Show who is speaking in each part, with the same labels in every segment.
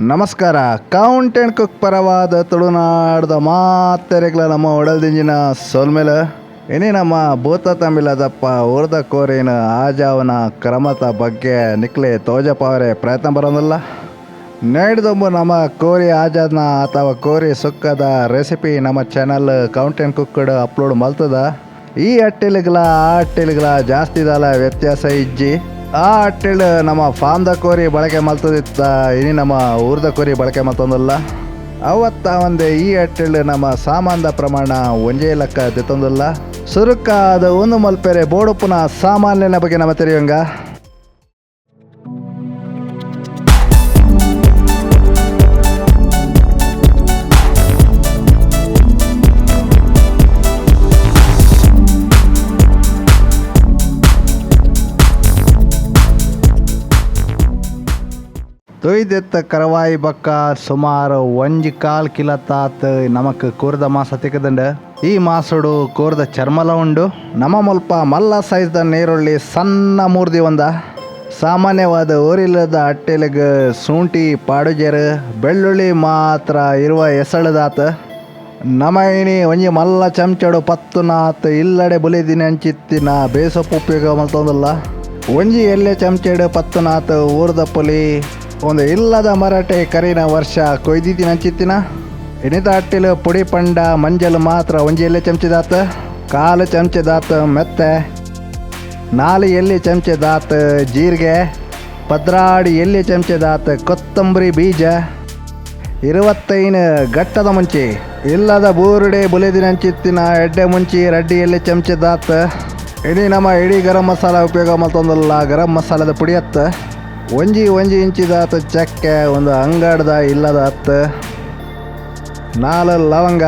Speaker 1: ನಮಸ್ಕಾರ. Count and cook ಪರವಾದ ತುಳುನಾಡ್ದ ಮಾತೆರೆಗ್ಲ ನಮ್ಮ ಒಡಲ್ದಿಂಜಿನ ಸೊಲ್ಮೆಲ. ಇನಿ ನಮ್ಮ ಭೂತ ತಂಬಿಲದಪ್ಪ ಊರ್ದ ಕೋರಿನ ಆಜಾವನ ಕ್ರಮದ ಬಗ್ಗೆ ನಿಕ್ಲೆ ತೋಜಪಾವರೆ ಪ್ರಯತ್ನ ಬರೋದಿಲ್ಲ. ನೇಡ್ದೊಂಬು ನಮ್ಮ ಕೋರಿ ಆಜಾದ್ನ ಅಥವಾ ಕೋರಿ ಸುಕ್ಕದ ರೆಸಿಪಿ ನಮ್ಮ channel count and cooked upload ಮಲ್ತದ. ಈ ಅಟ್ಟಿಲಿಗ್ಲ ಆ ಅಟ್ಟಿಲಿಗ್ಲ ಜಾಸ್ತಿ ದಾಲ ವ್ಯತ್ಯಾಸ ಇಜ್ಜಿ. ಆ ಅಟ್ಟಿಲ್ ನಮ್ಮ ಫಾರ್ಮ್ದ ಕೋರಿ ಬಳಕೆ ಮಲ್ತದಿತ್ತ, ಇನಿ ನಮ್ಮ ಊರ್ದ ಕೋರಿ ಬಳಕೆ ಮಲ್ತೊಂದಲ್ಲ. ಅವತ್ತ ಒಂದೇ ಈ ಅಟ್ಟಿಲ್ ನಮ್ಮ ಸಾಮಾನ್ದ ಪ್ರಮಾಣ ಒಂಜೇ ಲೆಕ್ಕ ದೆತ್ತೊಂದಲ್ಲ. ಸುರುಕಾದ ಒಂದು ಮಲ್ಪೆರೆ ಬೋಡುಪುನ ಸಾಮಾನ್ಯನ ಬಗ್ಗೆ ನಮ್ಮ ತೆರೆಯುವಂಗ. ತೊಯ್ದೆತ್ತ ಕರವಾಯಿ ಬಕ್ಕ ಸುಮಾರು 1.25 ಕಿಲೋ ತಾತ್ ನಮಕ್ ಕೋರ್ದ ಮಾಸ ತಿಕ್ಕದಂಡ. ಈ ಮಾಸಡು ಕೋರ್ದ ಚರ್ಮಲ ಉಂಡು. ನಮ್ಮ ಮುಲ್ಪ ಮಲ್ಲ ಸೈಜ್ದ ನೀರುಳ್ಳಿ ಸಣ್ಣ ಮೂರ್ದಿ ಒಂದ. ಸಾಮಾನ್ಯವಾದ ಊರಿಲ್ಲದ ಅಟ್ಟೆಲಿಗ್ ಶುಂಠಿ ಪಾಡುಜೆರ್, ಬೆಳ್ಳುಳ್ಳಿ ಮಾತ್ರ ಇರುವ ಎಸಳದಾತ. ನಮ ಇನಿ ಒಂಜಿ ಮಲ್ಲ ಚಮಚಡು 10 ನಾತ್ ಇಲ್ಲಡೆ ಬುಲೆದಿನ ಅಂಚಿತ್ತಿನ ಬೇಸೊಪ್ಪು ಉಪಯೋಗ ಮಲ್ತೊಂದಲ್ಲ. ಒಂಜಿ ಎಲ್ಲೆ ಚಮಚಡು 10 ನಾತ್ ಊರ್ದ ಪುಲಿ, ಒಂದು ಇಲ್ಲದ ಮರಾಠೆ ಕರಿನ ವರ್ಷ ಕೊಯ್ದಿತ್ತಿನ ಅಂಚಿತ್ತಿನ. ಇನಿತ ಅಟ್ಟಿಲು ಪುಡಿ ಪಂಡ ಮಂಜಲ್ ಮಾತ್ರ ಒಂಜಿ ಎಲ್ಲೆ ಚಮಚದಾತ, 1/4 ಚಮಚದಾತ ಮೆತ್ತೆ, 4 ಎಲ್ಲಿ ಚಮಚದಾತ ಜೀರಿಗೆ, 12 ಎಲ್ಲಿ ಚಮಚದಾತ ಕೊತ್ತಂಬರಿ ಬೀಜ, 25 ಗಟ್ಟದ ಮುಂಚಿ, ಇಲ್ಲದ ಬೂರುಡೆ ಬುಲೆದಿನ ಅಂಚಿತ್ತಿನ ಎಡ್ಡೆ ಮುಂಚಿ 2 ಎಲ್ಲಿ ಚಮಚದಾತ. ಇಡೀ ನಮ್ಮ ಇಡೀ ಗರಂ ಮಸಾಲ ಉಪಯೋಗ ಮಲ್ತೊಂದಲ್ಲ, ಗರಂ ಮಸಾಲದ ಪುಡಿಯತ್ತ. ಒಂಜಿ ಒಂಜಿ ಇಂಚಿದಾತ ಚಕ್ಕೆ, ಒಂದು ಅಂಗಡ್ದ ಇಲ್ಲದ ಹತ್ತು, 4 ಲವಂಗ,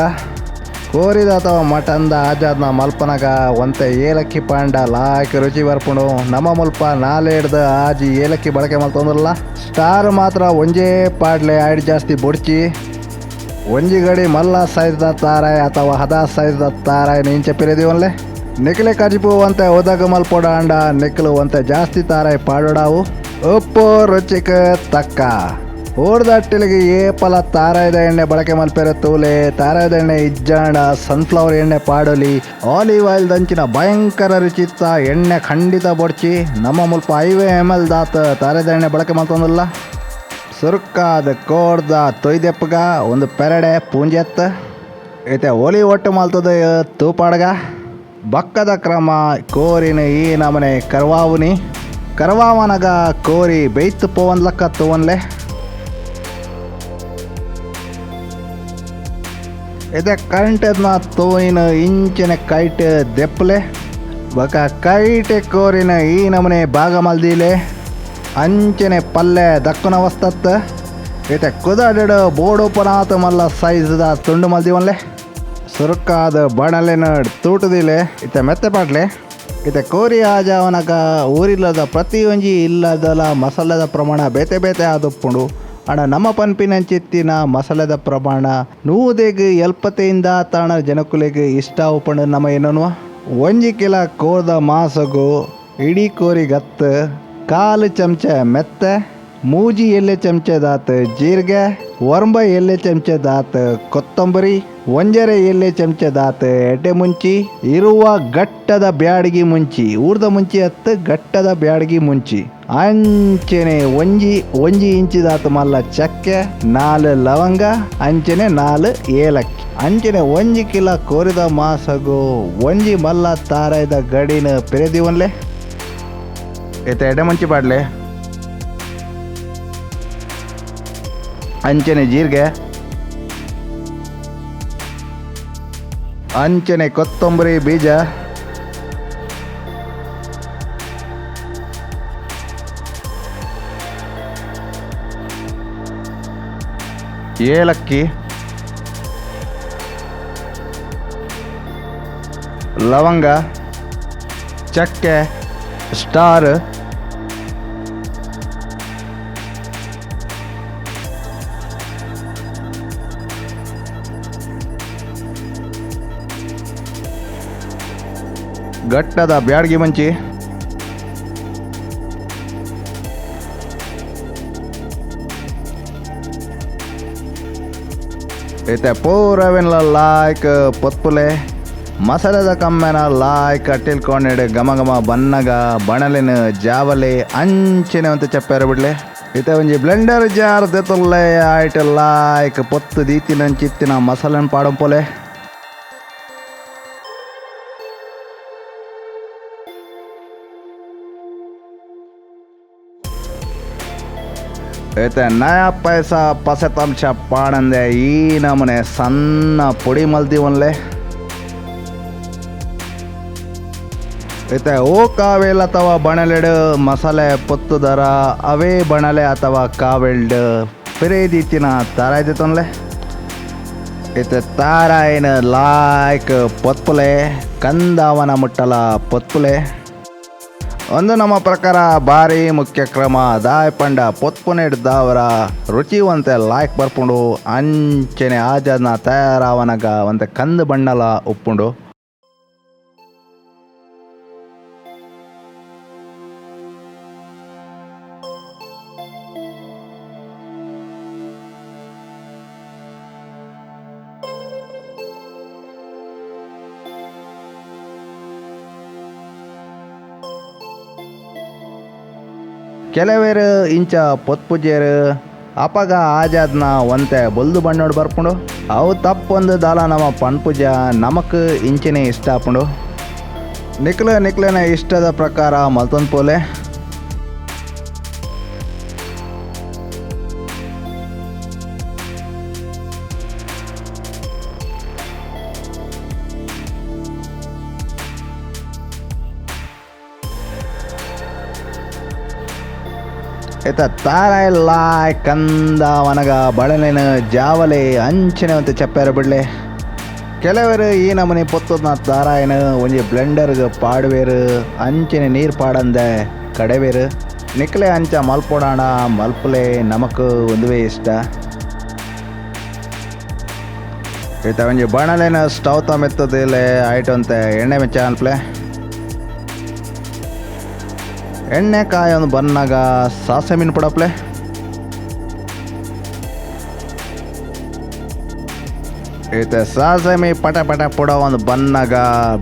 Speaker 1: ಕೋರಿದ ಅಥವಾ ಮಟನ್ದ ಆಜಾದ್ನ ಮಲ್ಪನಗ ಒಂತೆ ಏಲಕ್ಕಿ ಪಾಂಡ ಲಾಯ್ಕ್ ರುಚಿ ಬರ್ಪುಂಡು. ನಮ್ಮ ಮುಲ್ಪ 4 ಹಿಡ್ದು ಆಜಿ ಏಲಕ್ಕಿ ಬಳಕೆ ಮಲ್ತೊಂದಲ್ಲ. ಸ್ಟಾರ್ ಮಾತ್ರ ಒಂಜೇ ಪಾಡ್ಲೆ ಆಯ್ಡ್ ಜಾಸ್ತಿ ಬೊಡ್ಚಿ. ಒಂಜಿ ಗಡಿ ಮಲ್ಲ ಸೈಜ್ದ ತಾರಾಯ್ ಅಥವಾ ಹದ ಸೈಜ್ದ ತಾರಾಯ್ ಇಂಚೆ ಪಿರಿದಿವನ್ಲೆ. ನಿಕ್ಲೆ ಕಜಿಪು ಒಂತೆ ಒದಗ ಮಲ್ಪೊಡ ಅಂಡ ನಿಕ್ಲು ಒಂತೆ ಜಾಸ್ತಿ ತಾರಾಯ್ ಪಾಡೋಡಾವು. ಉಪ್ಪು ರುಚಿಕ ತಕ್ಕ. ಊರ್ದಟ್ಟಿಲಿಗೆ ಏಪಲ ತಾರಾಯ್ದ ಎಣ್ಣೆ ಬಳಕೆ ಮಲ್ಪೆರೆ ತೂಲೆ. ತಾರಾಯ್ದ ಎಣ್ಣೆ ಇಜ್ಜಾಂಡ ಸನ್ಫ್ಲವರ್ ಎಣ್ಣೆ ಪಾಡೊಲಿ. ಆಲಿವ್ ಆಯಿಲ್ ದಂಚಿನ ಭಯಂಕರ ರುಚಿತ್ತ ಎಣ್ಣೆ ಖಂಡಿತ ಬೊಡ್ಚಿ. ನಮ್ಮ ಮುಲ್ಪ 5 ml ದಾತ ತಾರಾಯ್ದ ಎಣ್ಣೆ ಬಳಕೆ ಮಲ್ತೊಂದಲ್ಲ. ಸುರುಕಾದ ಕೋರ್ದ ತೊಯ್ದೆಪ್ಪಗ ಒಂದು ಪೆರಡೆ ಪೂಂಜೆತ್ತ ಇತ್ತೆ ಒಲಿ ಒಟ್ಟು ಮಲ್ತದ ತೂಪಾಡ್ಗ. ಬಕ್ಕದ ಕ್ರಮ ಕೋರಿನ ಈ ನಮನೆ ಕರ್ವಾವುನಿ. ಕರ್ವಾವನಗ ಕೋರಿ ಬೇಯ್ತು ಪೋವನ್ಲಕ್ಕ ತೂವನ್ಲೆ. ಇದೆ ಕರೆಂಟ್ನ ತೋಯಿನ ಇಂಚಿನ ಕೈಟ್ ದೆಪ್ಪಲೆ. ಬಕ ಕೈಟೆ ಕೋರಿನ ಈ ನಮನೆ ಭಾಗ ಮಲ್ದಿಲೆ. ಅಂಚನೆ ಪಲ್ಲೆ ದಕ್ಕುನ ವಸ್ತತ್. ಇತ್ತೆ ಕುದಡೆಡು ಬೋಡುಪನಾತ ಮಲ್ಲ ಸೈಜ್ದ ತುಂಡು ಮಲ್ದಿವನ್ಲೆ. ಸುರುಕಾದ ಬಾಣಲೆನ ತೂಟದಿಲೆ. ಇತ್ತೆ ಮೆತ್ತೆ ಪಾಡ್ಲೆ. ಇತ್ತೆ ಕೋರಿ ಆಜಾವನಗ ಊರಿಲ್ಲದ ಪ್ರತಿಯೊಂಜಿ ಇಲ್ಲದಲ ಮಸಾಲೆದ ಪ್ರಮಾಣ ಬೇತೆ ಬೇತೆ ಆದುಪ್ಪುಂಡು. ಅಣ ನಮ್ಮ ಪನ್ಪಿನಂಚಿತ್ತಿನ ಮಸಾಲೆದ ಪ್ರಮಾಣ ನೂದೆಗ್ ಎಲ್ಪತೆಯಿಂದ ತಾಣ ಜನಕುಲೆಗ್ ಇಷ್ಟ ಉಪ್ಪುಂಡು. ನಮ್ಮ ಏನನ್ನುವ 1 ಕಿಲ ಕೋರ್ದ ಮಾಸಗು ಇಡೀ ಕೋರಿಗತ್ತು 1/4 ಚಮಚ ಮೆತ್ತೆ, 3 ಎಲೆ ಚಮಚದಾತ ಜೀರಿಗೆ, 9 ಎಲೆ ಚಮಚದಾತ ಕೊತ್ತಂಬರಿ, 1.5 ಎಲೆ ಚಮಚದಾತ ಎಡ್ಡೆ ಮುಂಚಿ, ಇರುವ ಗಟ್ಟದ ಬ್ಯಾಡಗಿ ಮುಂಚಿ, ಊರ್ದ ಮುಂಚಿ ಹತ್ತು ಗಟ್ಟದ ಬ್ಯಾಡಗಿ ಮುಂಚಿ, ಅಂಚನೆ ಒಂಜಿ ಒಂಜಿ ಇಂಚಿದಾತ ಮಲ್ಲ ಚಕ್ಕೆ, 4 ಲವಂಗ, ಅಂಚನೆ 4 ಏಲಕ್ಕಿ, ಅಂಚನೆ 1 ಕಿಲ ಕೋರಿದ ಮಾಸಗು ಒಂಜಿ ಮಲ್ಲ ತಾರಾಯ್ದ ಗಡಿನ ಪೆರೆದಿವನ್ಲೆ. ಇತ್ತೆ ಎಡ್ಡೆ ಮುಂಚಿ ಪಾಡ್ಲೆ. ಅಂಚನೆ ಜೀರಿಗೆ, ಅಂಚನೆ ಕೊತ್ತಂಬರಿ ಬೀಜ, ಏಲಕ್ಕಿ, ಲವಂಗ, ಚಕ್ಕೆ, ಸ್ಟಾರ್, ಗಟ್ಟದ ಬ್ಯಾಡಗಿ ಮುಂಚಿ, ಇತ್ತೆ ಪೂರವಿನ್ಲ ಲಾಯ್ಕ್ ಪೊತ್ಪುಲೆ ಮಸಾಲೆದ ಕಮ್ಮೆನ ಲಾಯ್ಕ್ ಅಟ್ಟಿಲ್ ಕೋಣೆಡ್ ಘಮ ಘಮ ಬನ್ನಗ ಬಣಲಿನ ಜಾವಲಿ ಅಂಚಿನ ಅಂತ ಚಪ್ಪೇರ ಬಿಡ್ಲೆ. ಇತ್ತೆ ಒಂಜಿ ಬ್ಲೆಂಡರ್ ಜಾರ್ ದೆತೊಲ್ಲೆ ಆಯ್ಟ್ ಲಾಯ್ಕ್ ಪೊತ್ತು ದೀತಿನಂಚಿತ್ತಿನ ಮಸಾಲೆನ್ ಪಾಡಂಪೊಲೆ. ಇತ್ತೆ ನಯಾ ಪೈಸಾ ಪಸೆತಾಂಶ ಪಾಡಂದೆ ಈ ನಮೂನೆ ಸಣ್ಣ ಪೊಡಿ ಮಲ್ದಿವನ್ಲೆ. ಇತ್ತೆ ಓ ಕಾವೇಲ್ ಅಥವಾ ಬಣಲೆಡ್ ಮಸಾಲೆ ಪೊತ್ತುದರ ಅವೇ ಬಣಲೆ ಅಥವಾ ಕಾವೆಲ್ಡ್ ಪಿರೇದಿತ್ತಿನ ತಾರಾಯ್ದಿತ್ತನ್ಲೆ. ಇತ್ತೆ ತಾರಾಯಿನ ಲಾಯ್ಕ್ ಪೊತ್ಪುಲೆ ಕಂದಾವನ ಮುಟ್ಟಲ ಪೊತ್ಪುಲೆ. ಒಂದು ನಮ್ಮ ಪ್ರಕಾರ ಭಾರಿ ಮುಖ್ಯ ಕ್ರಮ ದಾಯ್ ಪಂಡ ಪೊತ್ಪುನೆಡ್ದಾವರ ರುಚಿವಂತೆ ಲಾಯ್ಕ್ ಬರ್ಪುಂಡು ಅಂಚನೆ ಆಜನ ತಯಾರಾವನಗ ಒಂತೆ ಕಂದು ಬಣ್ಣಲ ಉಪ್ಪುಂಡು. ಕೆಲವೇರು ಇಂಚ ಪೊತ್ಪುಜೇರು ಅಪಗ ಆಜಾದ್ನ ಒಂತೆ ಬೊಲ್ದು ಬಣ್ಣೋಡು ಬರ್ಪುಂಡು. ಅವು ತಪ್ಪೊಂದು ದಾಲ ನಮ್ಮ ಪನ್ಪುಜ ನಮಕ್ ಇಂಚನೆ ಇಷ್ಟ ಆಪುಂಡು. ನಿಕ್ಲ ನಿಕ್ಲನ ಇಷ್ಟದ ಪ್ರಕಾರ ಮಲ್ತೊಂದು ಪೋಲೆ. ಇತ್ತ ತಾರಾಯ್ ಕಂದವನಗ ಬಡಲಿನ ಜಾವಲೆ ಅಂಚಿನ ಅಂತ ಚಪ್ಪಾರ ಬಿಡ್ಲೆ. ಕೆಲವರು ಈ ನಮೂನೆ ಪೊತ್ತದ ತಾರಾಯನ ಒಂಜಿ ಬ್ಲೆಂಡರ್ಗೆ ಪಾಡುವೇರು ಅಂಚಿನ ನೀರು ಪಾಡಂದೆ ಕಡೆವೇರು. ನಿಕ್ಲೆ ಅಂಚ ಮಲ್ಪೊಡಾಣ ಮಲ್ಪಲೆ ನಮಕ್ ಒಂದುವೇ ಇಷ್ಟ. ಇತ್ತ ಒಂಜಿ ಬಣಲೆನ ಸ್ಟವ್ ತ ಮೆತ್ತದಿಲ್ಲ ಆಯ್ಟಂತೆ ಎಣ್ಣೆ ಮೆಚ್ಚ ಅನ್ಪ್ಲೆ. ಎಣ್ಣೆ ಕಾಯೊಂದು ಬನ್ನಾಗ ಸಾಸೆ ಮೀನು ಪಡಪ್ಲೆ. ಇತ್ತೆ ಸಾಸಮಿ ಪಟ ಪಟ ಪುಡ ಒಂದು ಬನ್ನಾಗ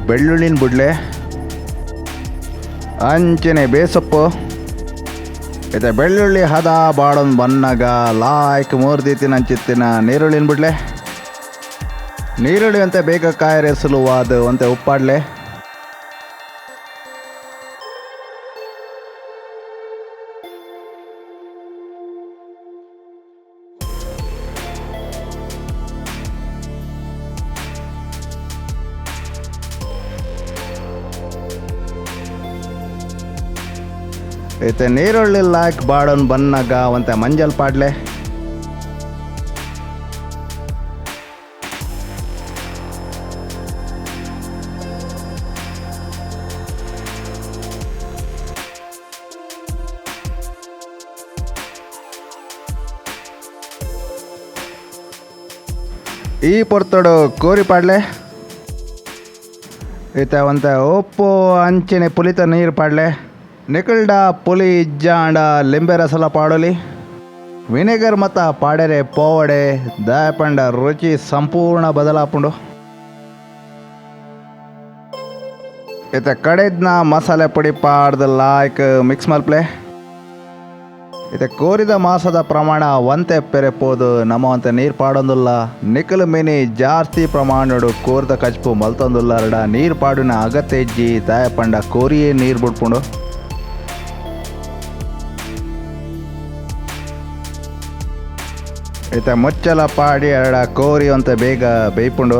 Speaker 1: ಬೆಳ್ಳುಳ್ಳಿನ ಬಿಡ್ಲೆ ಅಂಚನೆ ಬೇಸೊಪ್ಪು. ಇತ್ತೆ ಬೆಳ್ಳುಳ್ಳಿ ಹದ ಬಾಡೊಂದು ಬನ್ನಾಗ ಲಾಯ್ಕ್ ಮೂರು ದೀತಿನ ಅಂಚಿತ್ತಿನ ನೀರುಳ್ಳಿನ ಬಿಡ್ಲೆ. ನೀರುಳ್ಳಿ ಅಂತೆ ಬೇಗ ಕಾಯರೆ ಸುಲುವಾದ ಅಂತೆ ಉಪ್ಪಾಡ್ಲೆ. ಇತ್ತೆ ನೀರುಳ್ಳಿ ಲಾಯ್ಕ್ ಬಾಡೊಂದು ಬನ್ನಾಗ ಒಂತೆ ಮಂಜಲ್ ಪಾಡ್ಲೆ. ಈ ಪೊರ್ತುಡು ಕೋರಿ ಪಾಡ್ಲೆ. ಇತ್ತೆ ಒಂತೆ ಉಪ್ಪು ಅಂಚಿನ ಪುಲಿತ ನೀರು ಪಾಡ್ಲೆ. ನಿಕಲ್ಡ ಪುಲಿ ಇಜ್ಜಾಂಡ ಲಿಂಬೆ ರಸಲ ಪಾಡೊಲಿ. ವಿನೆಗರ್ ಮತ್ತ ಪಾಡೆರೆ ಪೋವಡೆ ದಾಯಪಂಡ ರುಚಿ ಸಂಪೂರ್ಣ ಬದಲಾಪುಂಡು. ಇತ್ತೆ ಕಡೆದ್ನ ಮಸಾಲೆ ಪುಡಿ ಪಾಡ್ದು ಲಾಯ್ಕ್ ಮಿಕ್ಸ್ ಮಲ್ಪ್ಲೆ. ಇತ್ತೆ ಕೋರಿದ ಮಾಸದ ಪ್ರಮಾಣ ಒಂತೆ ಪೆರೆ ಪೋದು ನಮ್ಮ ಒಂತೆ ನೀರು ಪಾಡೊಂದುಲ್ಲ. ನಿಕಲ್ ಮಿನಿ ಜಾಸ್ತಿ ಪ್ರಮಾಣಡು ಕೋರಿದ ಕಚ್ಪು ಮಲ್ತೊಂದುಲ್ಲರಡ ನೀರು ಪಾಡುನ ಅಗತ್ಯ ಇಜ್ಜಿ ದಾಯಪಂಡ ಕೋರಿಯೇ ನೀರು ಬಿಡ್ಪುಂಡು. ಇತ್ತೆ ಮುಚ್ಚಲ ಪಾಡಿ ಎರಡ ಕೋರಿ ಅಂತ ಬೇಗ ಬೇಯ್ಪುಂಡು.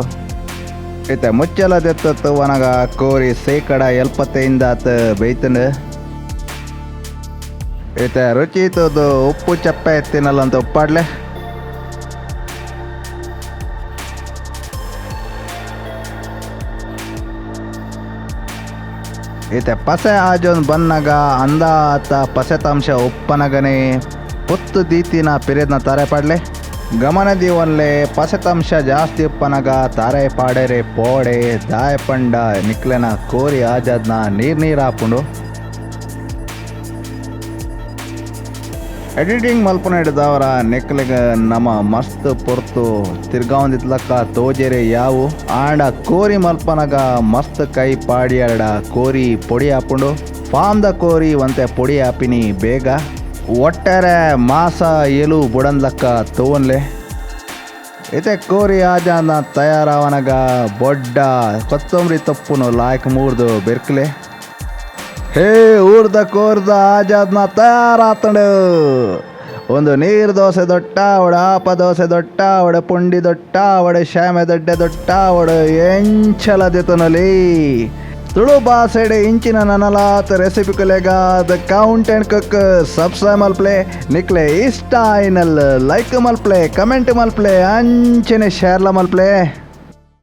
Speaker 1: ಇತ್ತೆ ಮುಚ್ಚಲ ದೆತ್ತತ್ತು ಒನಗ ಕೋರಿ 75% ಆತ ಬೇಯ್ತಂಡು. ಇತ್ತೆ ರುಚಿ ತೋದು ಉಪ್ಪು ಚಪ್ಪೆ ತಿನ್ನಲ್ಲ ಅಂತ ಉಪ್ಪಾಡ್ಲೆ. ಇತ್ತೆ ಪಸೆ ಆಜೊಂದು ಬನ್ನಾಗ ಅಂದಾತ ಪಸೆತಾಂಶ ಉಪ್ಪನಗನೆ ಪೊತ್ತು ದೀತಿನ ಪಿರಿಯದ್ನ ತಾರೆ ಪಾಡ್ಲೆ. ಗಮನ ದೀವನ್ಲೆ ಪಸೆತಾಂಶ ಜಾಸ್ತಿ ಉಪ್ಪನಗ ತಾರೆ ಪಾಡೆರೆ ಪೋಡೆ ದಾಯಪಂಡ ನಿಕ್ಲೆನ ಕೋರಿ ಆಜಾದ್ನ ನೀರು ನೀರು ಹಾಪುಂಡು. ಎಡಿಟಿಂಗ್ ಮಲ್ಪುನೆಡ್ದಾವರ ನೆಕ್ಲೆಗ್ ನಮ ಮಸ್ತ್ ಪೊರ್ತು ತಿರ್ಗಾವೊಂದಿತ್ಲಕ್ಕ ತೋಜೆರೆ ಯಾವು. ಆಂಡ ಕೋರಿ ಮಲ್ಪನಗ ಮಸ್ತ್ ಕೈ ಪಾಡಿಯರಡ ಕೋರಿ ಪೊಡಿ ಆಪುಂಡು. ಫಾರ್ಮ್ ದ ಕೋರಿ ಒಂತೆ ಪೊಡಿ ಆಪಿನಿ ಬೇಗ. ಒಟ್ಟಾರೆ ಮಾಸ ಎಲು ಬುಡಂದ್ಲಕ್ಕ ತೋವೊನ್ಲೆ. ಇತ್ತೆ ಕೋರಿ ಆಜಾಂದ ತಯಾರಾವನಗ ಬೊಡ್ಡ ಕೊತ್ತಂಬರಿ ತೊಪ್ಪುನು ಲಾಯ್ಕ್ ಮೂರ್ದು ಬೆರ್ಕ್ಲೆ. ಹೇ ಊರ್ದ ಕೋರ್ದ ಆಜಾದ್ನ ತಯಾರಾತಂಡು. ಒಂದು ನೀರು ದೋಸೆ ದೊಟ್ಟ ಅವಡ, ಆಪ ದೋಸೆ ದೊಟ್ಟ ಅವಡ, ಪುಂಡಿ ದೊಟ್ಟ ಅವಡ, ಶ್ಯಾಮೆ ದೊಡ್ಡೆ ದೊಟ್ಟ ಅವಡ, ಎಂಚಲ ದೆತೊನೊಲಿ. ತುಳು ಬಾಸೆಡ್ ಇಂಚಿನ ನನಲಾತ್ ರೆಸಿಪಿಕುಲೆಗಾದ್ ಕೌಂಟ್ ಅಂಡ್ ಕುಕ್ ಸಬ್ಸ್ಕ್ರೈಬ್ ಮಲ್ಪಲೆ. ನಿಕ್ಲೆ ಇಷ್ಟ ಆಯಿನಲ್ ಲೈಕ್ ಮಲ್ಪಲೆ, ಕಮೆಂಟ್ ಮಲ್ಪಲೆ, ಅಂಚನೆ ಶೇರ್ಲ ಮಲ್ಪಲೆ.